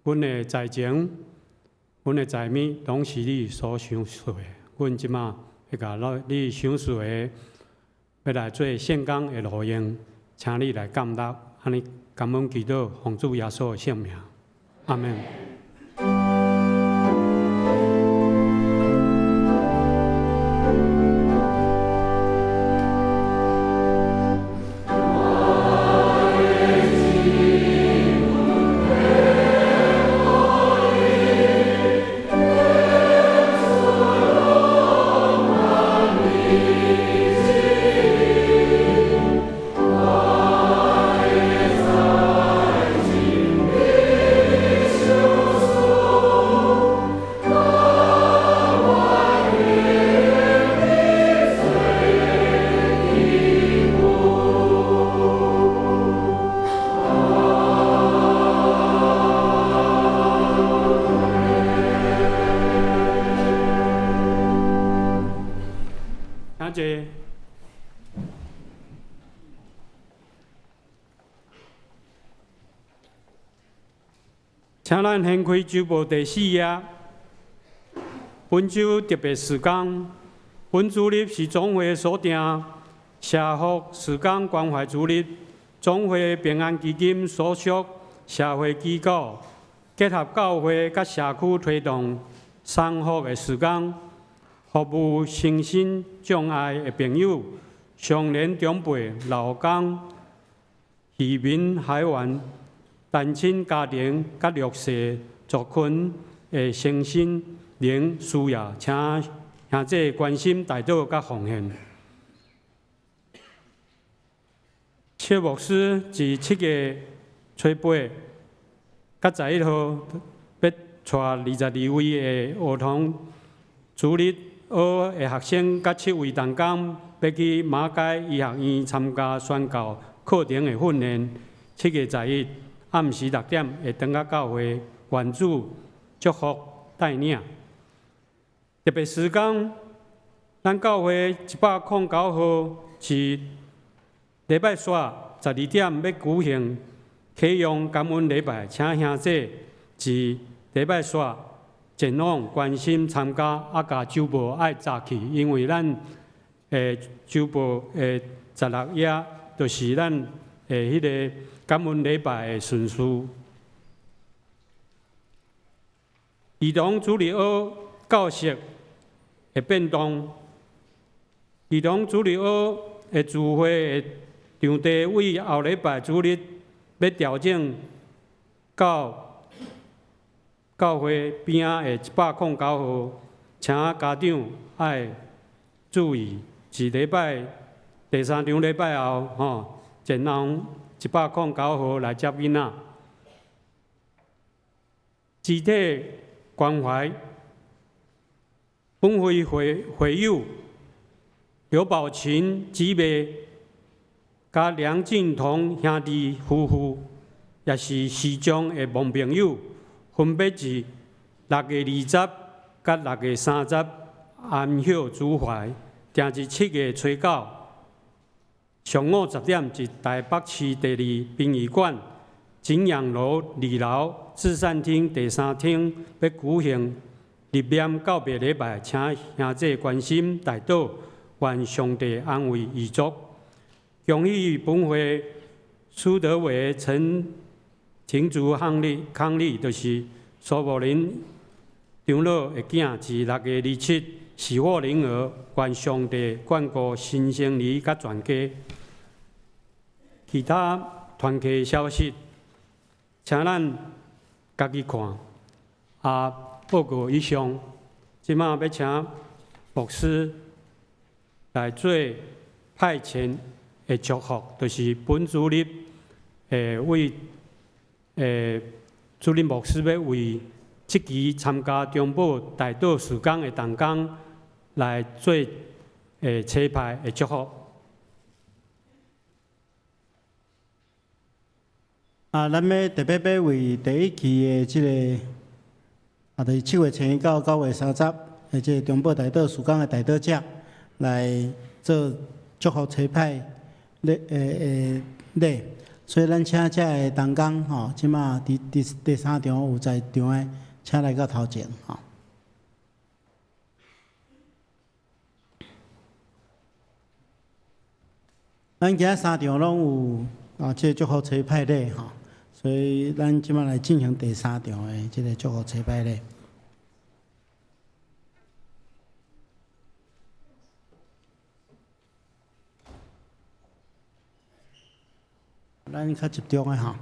阮的財情，阮的財物，攏是你所賞賜的。阮這馬欲共你賞賜的，欲來做聖工的路用，請你來感納，按呢感恩祈禱，奉主耶穌的聖名，阿們。請坐。請咱掀開週報第四頁。本週特別事工，本主日是總會所定社福事工關懷主日，總會平安基金所屬社會機構結合教會佮社區推動送福的事工，服務身心障礙的朋友、相連長輩、勞工、漁民、海員、單親家庭佮弱勢族群的身心靈需要，請兄弟關心、代禱佮奉獻。謝牧師佇7月初8佮11號，欲帶22位的學童主日學的學生佮7位同工，欲去馬偕醫學院參加宣教課程的訓練。7月11暗時6點會轉到教會，願主祝福帶領。特別時間，咱教會109號是禮拜四12點欲舉行啟用感恩禮拜，請兄弟佇禮拜四前往關心參加，啊，共週報愛早去，因為咱的週報的16頁就是咱的彼个感恩禮拜的順序。兒童主日學教室的變動，兒童主日學的聚會的場地為後禮拜主日欲調整到教會邊仔的109號，請家長愛注意，一禮拜第三場禮拜後，吼，前往109號來接囡仔。肢體關懷，本會會會友劉寶琴姊妹佮梁靖彤兄弟夫婦，也是視障的盲朋友，分別佇6月20佮6月30安息主懷，定佇7月初9上午10點，佇台北市第二殯儀館景仰樓二樓至善廳第三廳，欲舉行入殮告別禮拜，請兄弟關心代禱，願上帝安慰遺族。恭喜本會蘇德偉、陳廷竹伉儷，伉儷就是蘇柏林長老的囝，佇6月27喜獲麟兒，願上帝眷顧新生兒佮全家。其他團契消息，請咱家己看。啊，報告以上，這馬欲請牧師來做派遣的祝福，就是本主日為主任牧師欲為這期參加中保代禱事工的同工來做差派的祝福。啊，咱欲特別欲為第一期的這个，啊，就是7月初9到9月30的這个中保代禱事工的代禱者來做祝福差派禮禮，所以咱請遮个同工吼，這馬佇佇第三場有在場的，請來到頭前吼。咱今仔三場攏有啊，這個祝福差派禮吼，所以咱這馬來進行第三場的這个祝福差派禮。咱較集中的吼。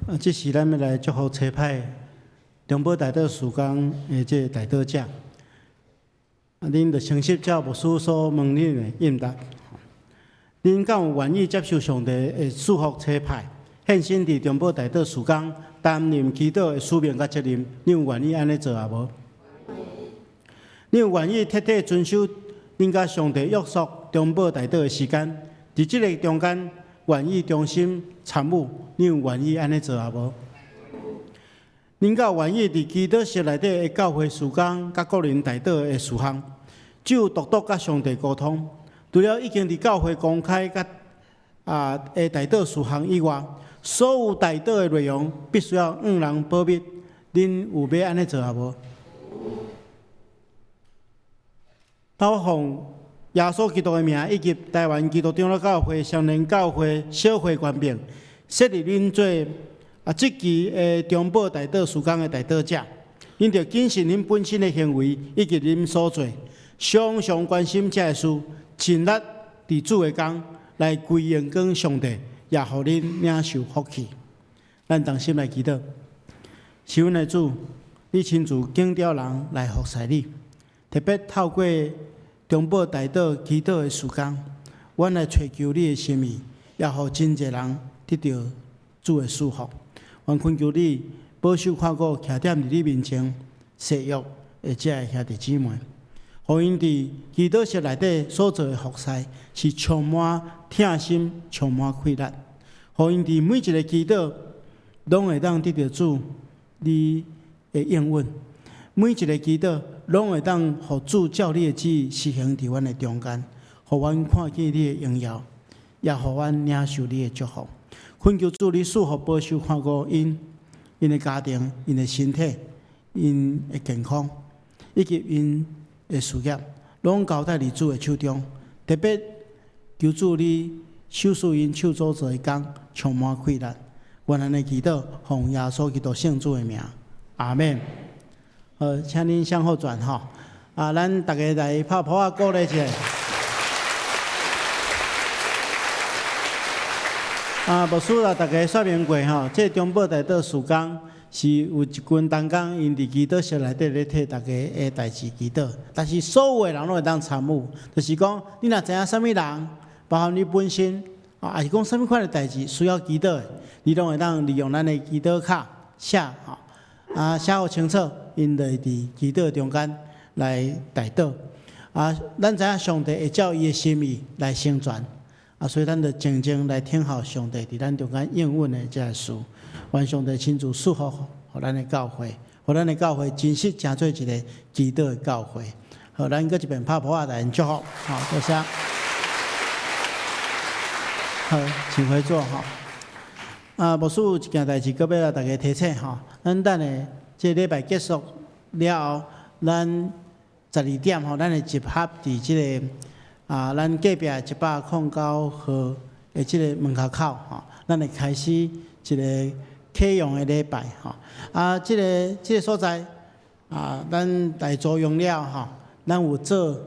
啊，這時咱欲來祝福差派中保代禱事工的這个代禱者。啊，恁著誠實照牧師所問恁的應答。恁敢有願意接受上帝的賜福差派，獻身佇中保代禱事工，擔任祈禱的使命佮責任？你有願意按呢做也無？你有願意徹底遵守恁佮上帝約束中保代禱的時間，佇這个中間願意忠心參與，你有願意按呢做也無？恁敢有願意佇祈禱室內底的教會事工，佮個人代禱的事項，只有獨獨佮上帝溝通。除了已經佇教會公開佮的代禱事項以外，所有代禱的內容必須要向人保密。恁有欲按呢做也無？我奉耶穌基督的名，以及臺灣基督長老教會雙連教會小會權柄，設立恁做這期的中保代禱事工的代禱者。恁著謹慎恁本身的行為以及恁所做，常常關心這个事，盡力佇主的工來歸榮光上帝，也予恁領受福氣。咱同心來祈禱，是阮的主，你親自揀召人來服侍你，特別透過中保代禱祈禱的事工，阮來揣求你的心意，也予真濟人得著主的祝福。阮懇求你保守看顧，徛踮佇你面前誓約的這个兄弟姊妹，予𪜶佇祈禱室內底所做的服侍是充滿疼心、充滿氣力，予𪜶佇每一个祈禱攏會當得著主你的應允。每一个祈禱，攏會當予主照你的旨意實行佇阮的中間，予阮看見你的榮耀，也予阮領受你的祝福。懇求主你賜福保守看顧𪜶、𪜶的家庭、𪜶的身體、𪜶的健康，以及𪜶的事業，攏交託佇主的手中。特別求主你賞賜𪜶手所做的工充滿氣力。阮按呢祈禱，奉耶穌基督聖子的名，阿們。好，請恁向後轉吼。咱逐家來拍噗仔鼓勵一下。牧師來逐家說明過吼，這个中保代禱事工是有一群同工，𪜶佇祈禱室內底咧替大家的代誌祈禱。但是所有的人攏會當參與，就是講你若知影啥物人，包含你本身，抑是講啥物款的代誌需要祈禱的，你攏會當利用咱的祈禱卡寫吼，寫予清楚，𪜶就會佇祈禱中間來代禱。咱知影上帝會照伊的心意來成全。所以咱就靜靜來聽候上帝佇咱中間應允的這个事。願上帝親自賜福予咱的教會，予咱的教會真實成做一个祈禱的教會。好，咱閣一遍拍噗仔來祝福。好，多謝。好，請回座吼。牧師有一件代誌，閣欲來逐家提醒吼。咱等下這禮拜結束了後，咱12點吼，咱會集合佇這个咱隔壁109號的這个門口口吼，咱會開始一个啟用的禮拜吼。這个這个所在咱來租用了吼，咱有做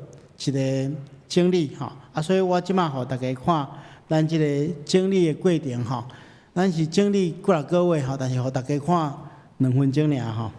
一个整理吼。所以我這馬予逐家看咱這个整理的過程吼。咱是整理幾若個月吼，但是予逐家看2分鐘爾吼。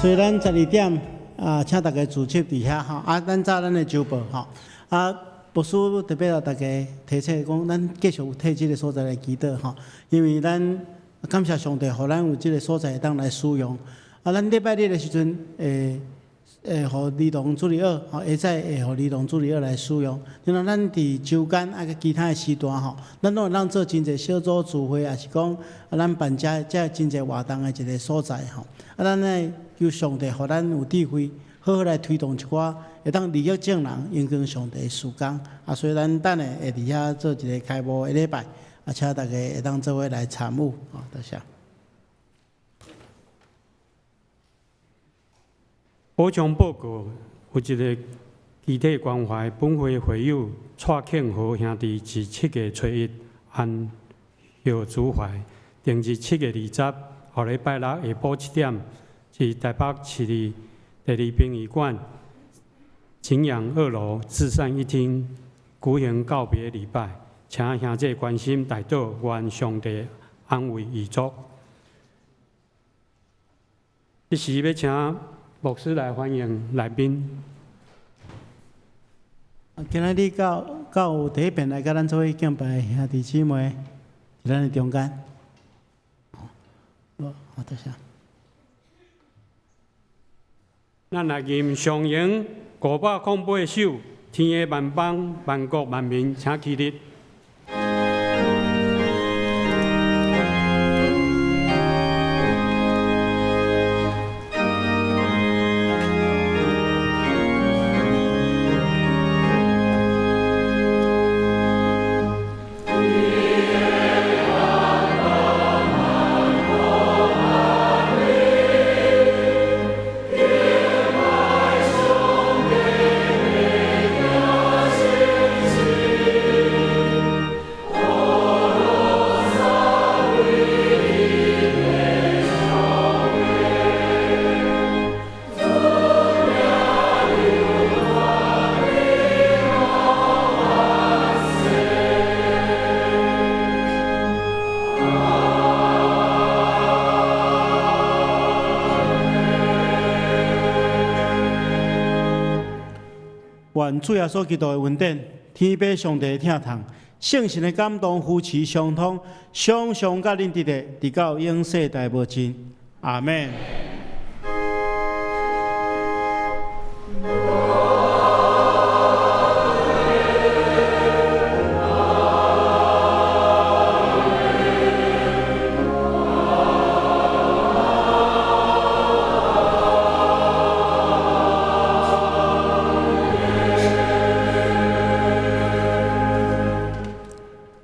所以咱12點請大家聚集佇遐吼。咱早咱的週報吼。牧師特別來逐家提醒講，咱繼續替這个所在來祈禱吼，因為咱感謝上帝，予咱有這个所在會當來使用。咱禮拜日的時陣會會予兒童主日學，吼，下早會予兒童主日學來使用。另外，咱佇週間啊，佮其他的時段吼，咱攏會當做真濟小組聚會，抑是講啊，咱辦遮真濟活動的一个所在吼。啊，咱愛求上帝，予咱有智慧，好好來推動一寡會當利益眾人、榮光上帝的事工。啊，所以咱等下會佇遐做一个開幕的禮拜，啊，請大家會當做伙來參與。哦，多謝。補充報告，有一个肢體關懷，本會會友蔡慶和兄弟佇7月初1安歇主懷，定日7月20，後禮拜六下晡7點，佇台北市立第二殯儀館景仰二樓至善一廳舉行告別禮拜，請兄弟關心代禱，願上帝安慰遺族。這時欲請牧師來歡迎來賓。今仔日到有第一遍來佮咱做伙敬拜的兄弟姊妹，佇咱的中間。好，多謝。咱來吟上詠508首，天下萬邦萬國萬民，請起立。願主耶穌基督的恩典、天父上帝的疼痛、聖神的感動、扶持、相通，常常佮恁佇咧，直到永世代無盡。阿們。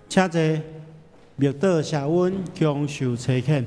請坐，默禱謝恩，享受差遣。